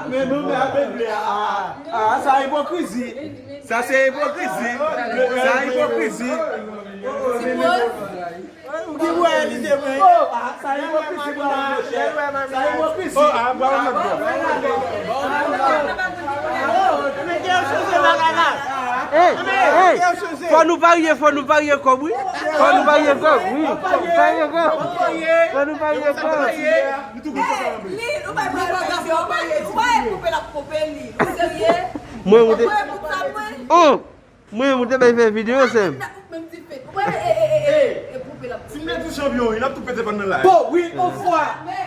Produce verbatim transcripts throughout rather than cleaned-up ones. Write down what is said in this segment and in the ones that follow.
Men nou men apèl ble a, a, a, sa ipokrizi. Sa se ipokrizi. Sa ipokrizi. Ou ki wè li te mwen. Sa ipokrizi, bwa mwen, monchè. Sa ipokrizi. Ey, ey, fò nou parye, fò nou parye kòb, wi. Fò nou parye kòb, wi. Parye kòb. Fò nou parye kòb. Li, ou pa pran bagay, ou pa ye, ou pa ye koupe l ap koupe li. Ou serye? Mwen, ou te, ou pa ye koupe sa, mwen? Oh! Mwen, ou te bay fè videyo, sè m. Menm ti fèt. Ou pa ye, e, e, e, e, e koupe l ap koupe. Si m te tou chanpyon, wi, n ap tou pete pann nan la. Bon, wi, on fwa,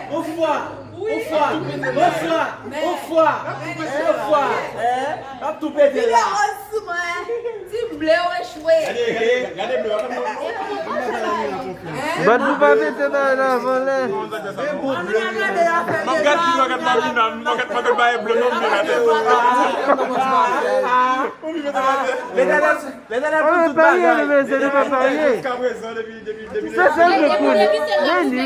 on fwa, on fwa, on fwa, on fwa, on fwa. N ap tou pete la. Videyo sou mwen. Ti ble ou echwe. Gade, gade, gade ble, w ap Bat pou pa pete bagay la avan lè. M ap gad li, m ap gad Marina, m ap gad, m ap gad bagay ble non, m vin atè. Ou vin mete l atè. Letènèl, Letènèl pou tout bagay. Letènèl pou tout bagay. Jiskaprezan, depi, depi, depi. Se sèl mwen konnen. Meni.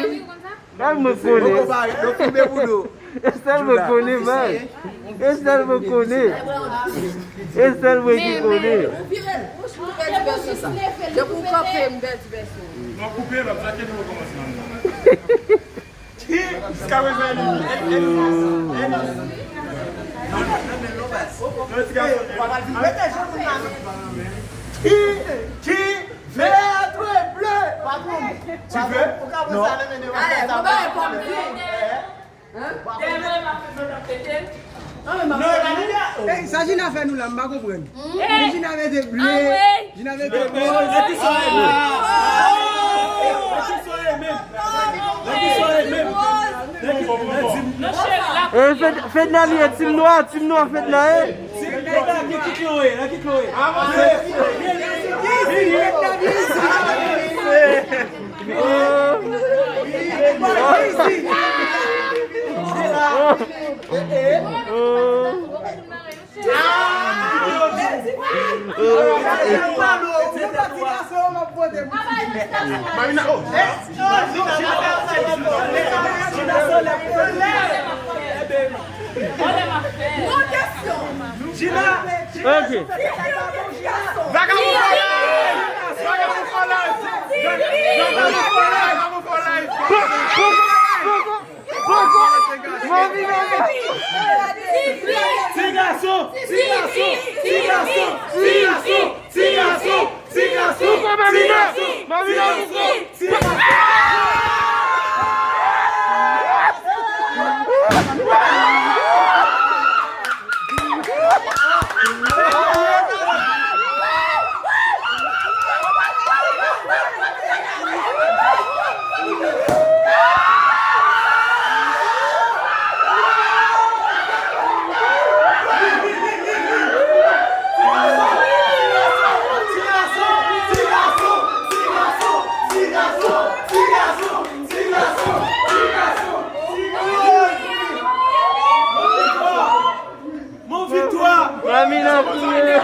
Sèl mwen konnen. Poko pare, nou koube pou nou. E sèl mwen konnen, man. E sèl mwen konnen. E sèl mwen ki konnen. Men, men, ou vire l, ou vire divèsyon sa. Depi ou kanpe, m bèl divèsyon. Non, koupe l, sa ke nou rekòmanse nan. Ki, jiskaprezan, e li, e li, e li. Non, non, non, non, non, non, ti gason. Ki, ki, vèt e ble. Patwon. Ti vè? Non. Ale, mwen ba e kòm di. Hein? Dèyè mwen, m ap fè mwen ap pete. Non, men m ap fè mwen. Ey, sa Gina fè nou la, m pa konprann. Ni Gina mete ble, Gina mete ble. Nan ki sa w ye menm? Nan ki sa w ye menm? Nan ki sa w ye menm? Nan ki, nan di m. E, Fed-, Fedna li ye, team nwa, team nwa Fedna ye. Nan ki, ki klan w ye? Nan ki klan w ye? Avanse. Vini. Gina! Ok. Vagabon for life! Vagabon for life! Vagabon for life! Vagabon for life! Poko! Poko! Mami, mami! Ti gason! Ti gason! Ti gason! Ti gason! Ti gason! Ti gason! Poko, mami, mami! Mami, mami! Bon viktwa! Mami nan priye.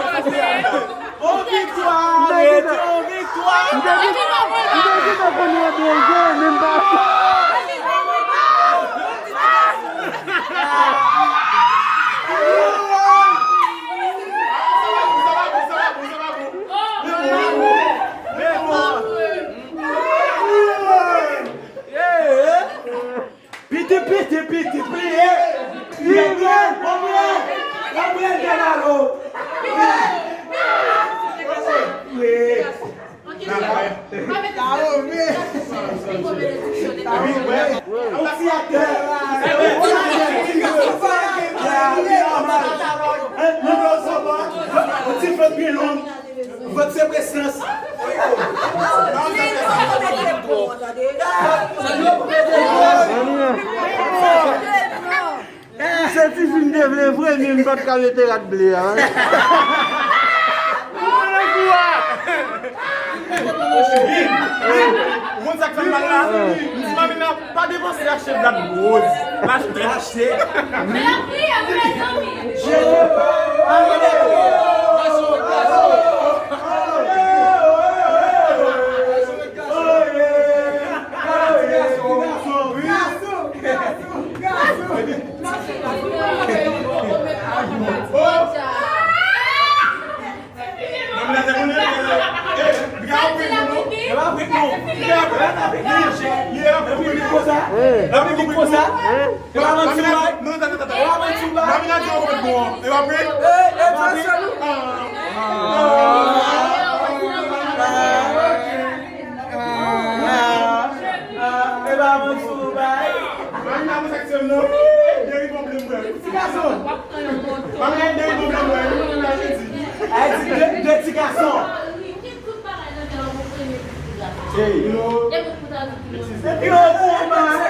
Bon viktwa! Rete yon viktwa! M te gentan, m te gentan konn Rodrigue, men m pa. Piti, piti, piti, pliye. Gabriel, Gabriel, Gabriel, Gabriel. Vòt se prezans. Se ti fi m te vle vre, men m pa t ka mete rad ble a. Ou konn sa k fè m mal la? M di Mamina, pa depanse achte rad woz. L achte. L achte. E pa vre? E pa vre? Ah. Ah. Ah. Ah. E pa mwen sou bay. Marina, mwen sa k se m nan. Deri pwoblèm, frè. Ti gason. Marina, deri pwoblèm, frè. Mwen la jodi. Ay, ti de, de ti gason. Hey. Yo konba, yo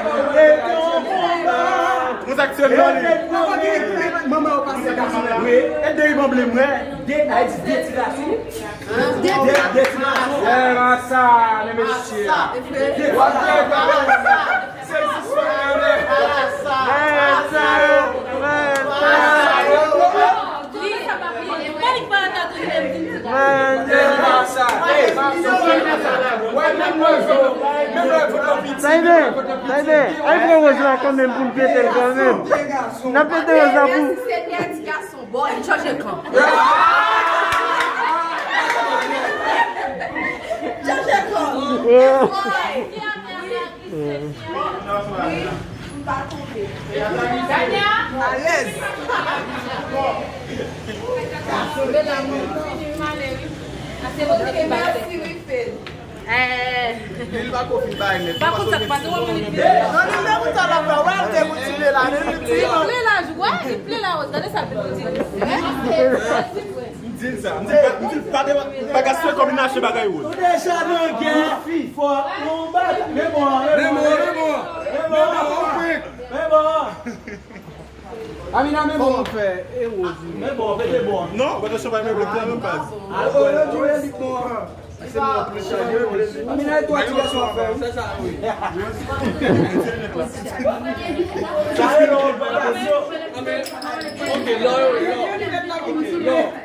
konba. Mwen sa k se m nan li. Manman yo pase gason la. Wi, e deri pwoblèm, frè. De, ay, ti de ti gason. De, de ti gason. Frè, sa, men mesye. De ti gason. Tayde, Tayde, al pran woz la kanmenm pou n pete l kanmenm. N ap pete woz la pou. Bon, li chanje kan. Chanje kan. Alèz. Li pako fin bay nèt. Pa konn sa k pase, w ap vin pi. Non, li te konn sa l ap fè. Wè, l te konn ti ple la, li ti ple la. Ple la, wè, li ple la, wè. Gade sa, l vin di. M di l sa. M di l pa, m di l pa de, pa gaspiye kòb li nan achte bagay wòz. Ou deja nan gè, fò, yon bagay. Men bon, men bon, men bon. Men bon, men bon. Amina, men bon. Kòman fè? E wòz. Men bon, pete bon. Non, pete chanpay, men bon, menm baz. Alò, yo di w elit non. Amina, e twa ti gason ap fè, wi. Sa rele ogmantasyon. Ok, lò, lò.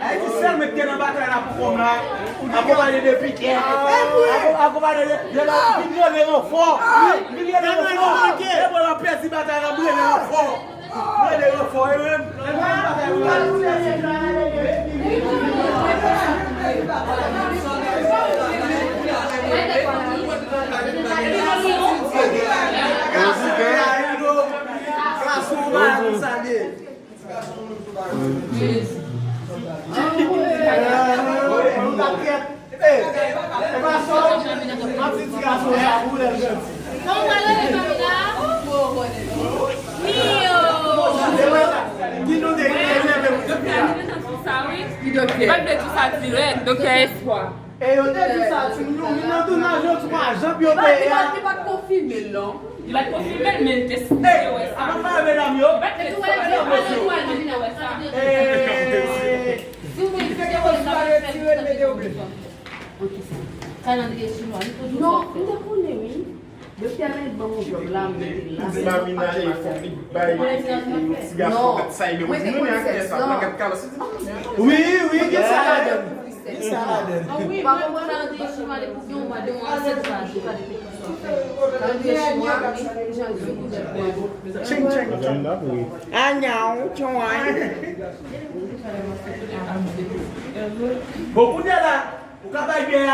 Ayiti sèl mwen ki te nan batay la pou kòm la. Akonpaye de pikè. Ako-, akonpaye de, de la, vin rele ranfò. Vin rele ranfò. E bon, la pèdi batay la, m rele ranfò. Mwen de ranfò, e menm. Hey, e pa sa, m ap di ti gason sa pou lè l grandi. Ki nou te gen leve pou ti fi a. Li doktè. Mwen vle di sa dirèk, doktè Espwa. E yo te di sa, ti moun, nou vin nan tounaj yo twa jan pou yo peye a. Li pa t konfime l non. Li pa t konfime l, men l te sipoze wè sa. Apa pa medam yo? Li pa t konfime l, men l te sipoze wè sa. Si w vle fè kòb sa, retire l, mete yo ble. Kalandriye chinwa, li toujou sòti. Non, m te konnen, wi. Doktè Ahmed ban m yon djòb la, m mete l la. Di Marina, e fòk li bay ti gason gad sa, e mwen di, nou, men ak sa, mwen gad Carlos, li di, non, men. Wi, wi, gen sa ladan. Gen sa ladan. Pa konprann kalandriye chinwa, depi gen yon mwa, de mwa, sèt mwa, li pa depi. Kalandriye chinwa, jan di pou lè. Ching, ching. Anyanw, chonwann. Bon, kounye a la, ou ka bay byè a,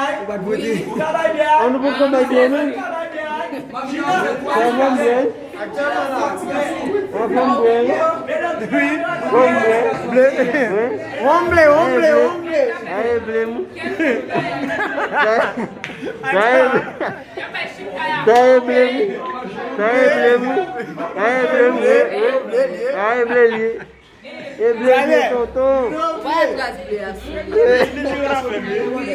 wi. Ou ka bay byè a. An nou poko bay byè menm. Ou ka bay byè a, wi. China. Fè bon byè. An fè m ble. Wi. Bon ble. Ble. Wonm ble, wonm ble, wonm ble. Aye ble m. Aye ble m. Aye ble m. Aye ble m. Aye ble li. E ble li tonton. Wè tras ble a sou li. Wi.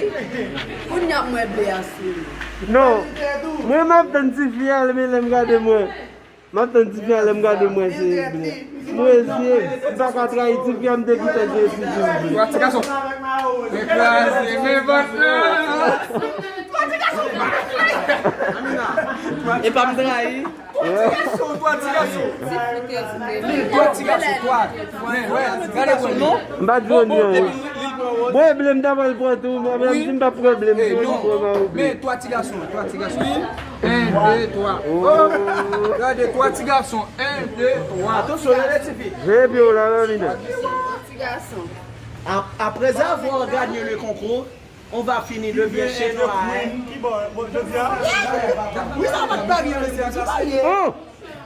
Kounye a m wè ble a sou li. Non. Mwen m ap tann tifi a, men lè m gade mwen. M ap tann tifi a, lè m gade mwen se ble. Mwen se, m pa ka trayi tifi a, m te gentan gen tifi m ble. Twa ti gason. Mwen kraze, men vant lan. Twa ti gason. E pa m trayi. Twa ti gason, twa ti gason. Twa ti gason, twa. Men, wè, gade son non. M pa di w anyen. Mwen ble m ta pral pran tou, men si m pa pran ble m tou, li pran Mawobi. Men twa ti gason, twa ti gason. En, de, twa. Gade, twa ti gason. En, de, twa. Atansyon, gade tifi. Veye pye w la, Mamina. Twa ti gason. Ap-, après avoir gagné le concours, on va finir le vieux chez Noah. Ki bò, bò, jodi a? Wi, sa pa t pa byen, mesye, sa pa byen. Oh!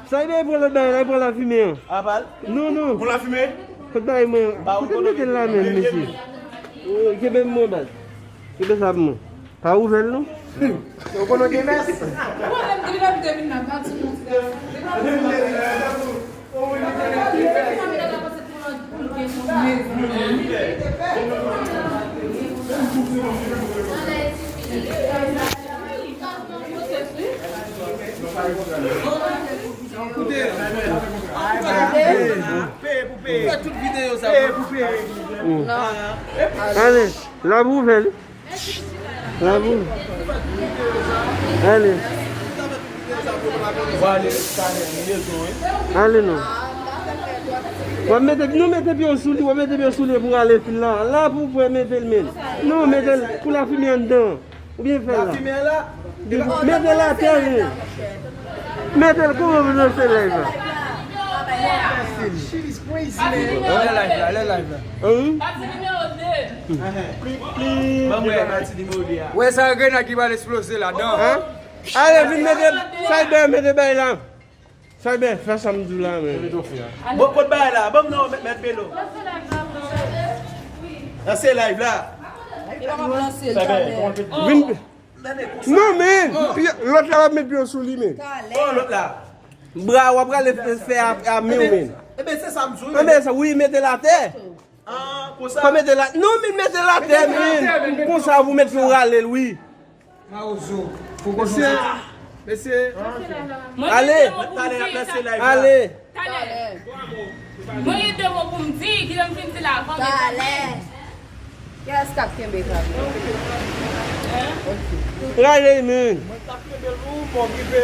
Sa e pran lòt bagay la, e pran lafimen an. Apa l? Non, non. Bon, lafimen? Kot bagay mwen? Kote m mete l la menm, mesye? Kenbe m mwen, baz. Kenbe sa pou mwen. Pa ouvè l, non. Ou konnen gen mès? Peye pou peye. Fè tout videyo sa. Peye pou peye. Ale, la pou ouvè li. La pou ouvè. Ale. Ale non. W ap mete, nou mete pye w sou li, w ap mete pye w sou li pou rale fil la. La pou w mete l men. Non, mete l pou lafime anndan. Oubyen fè l la. Mete l atè, men. Mete l kouman pou nou fè live la. Lè live la, lè live la. Pati nimewo de. Ban mwen pati nimewo de a. Wè sa grenad ki pral eksploze ladan. Ale, vin mete, Cyber, mete bay la. Cyber, fè sa m di w la, men. Bon, kot bagay la? Ban m non, mèt, mèt Belo. Lanse live la. Vin. Non, men. Lòt la w ap met pye w sou li, men. Oh, lòt la. Bra w ap prale fè a, a men w, men. Ebyen, se sa m di w, men. Ebyen, sa, wi, mete l atè. Ah, konsa. Pa mete l a, non, men mete l atè, men. Konsa, pou mete l rale l, wi. Mawozo. Fò konsa. Mesye. Ale. Talè, ap lanse live la. Ale. Talè. Mwen gen de mo pou m di, ki lè m fin di la, avan, men talè. Kiyès k ap kenbe kab la? Rale, men. Mwen t ap kenbe l pou ou, bon, gripe.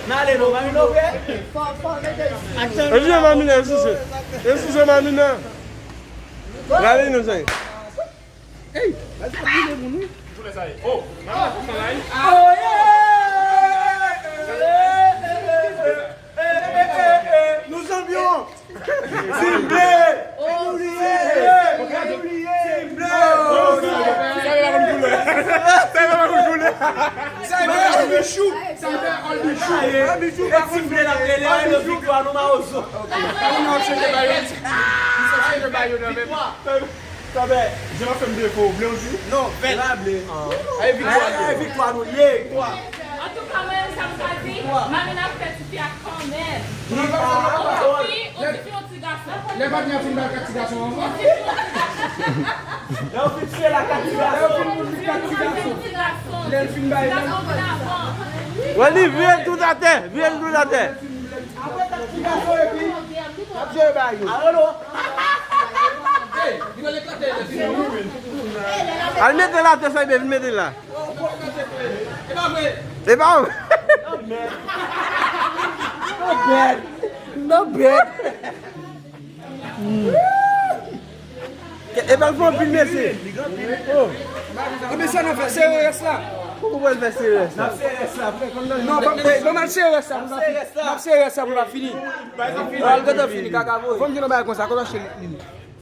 N ale, non, Mamina, oke? Fò, fò, mete l. E sou Mamina, e sou, e sou Mamina. Rale, non, sa. Ey, baz ap boule moun, wi. Koulè sa ye. Oh, mama, kòman la ye? Oh, yeah! Nou zanmi yo! Team Bleu! Team Bleu! Team Bleu! Sa e pa konn koulè. Sa e pa konn koulè. Sa e pa konn koulè. Sa e pa konn koulè. E Team Bleu la, e lè yo viktwa nou, Mawozo. Ou nan chanje ba yo. Ou sa chanje ba yo nan menm. Tabè, jan w ap fè m defo, w ble w di? Non, vèt. E pa ble. E viktwa nou ye. Antouka, mwen, sa m ka di, Mamina fè tifi a kanmenm. On tifi, on tifi, on ti gason. Lè patnè a fin ba l kat ti gason ankò. Lè w fin fè la kat ti gason. Lè w fin fè kat ti gason. Lè l fin ba l. Wè li, vire l tout atè, vire l tout atè. Apre kat ti gason epi, n ap jere ba yo. Alolo. Al mete l atè, sa, vin mete l la. E pa vre. E pa vre. Not bad. Not bad. E pa l fè anpil, mesye. Oh. Anben sa n ap fè, sere rès la. Poukisa w pral fè sere rès la? Non, ban m sere rès la pou l pa fini. N ap sere rès la pou l pa fini. Al gentan fini, kaka voye. Fò m di nou bagay konsa, konsa cheri.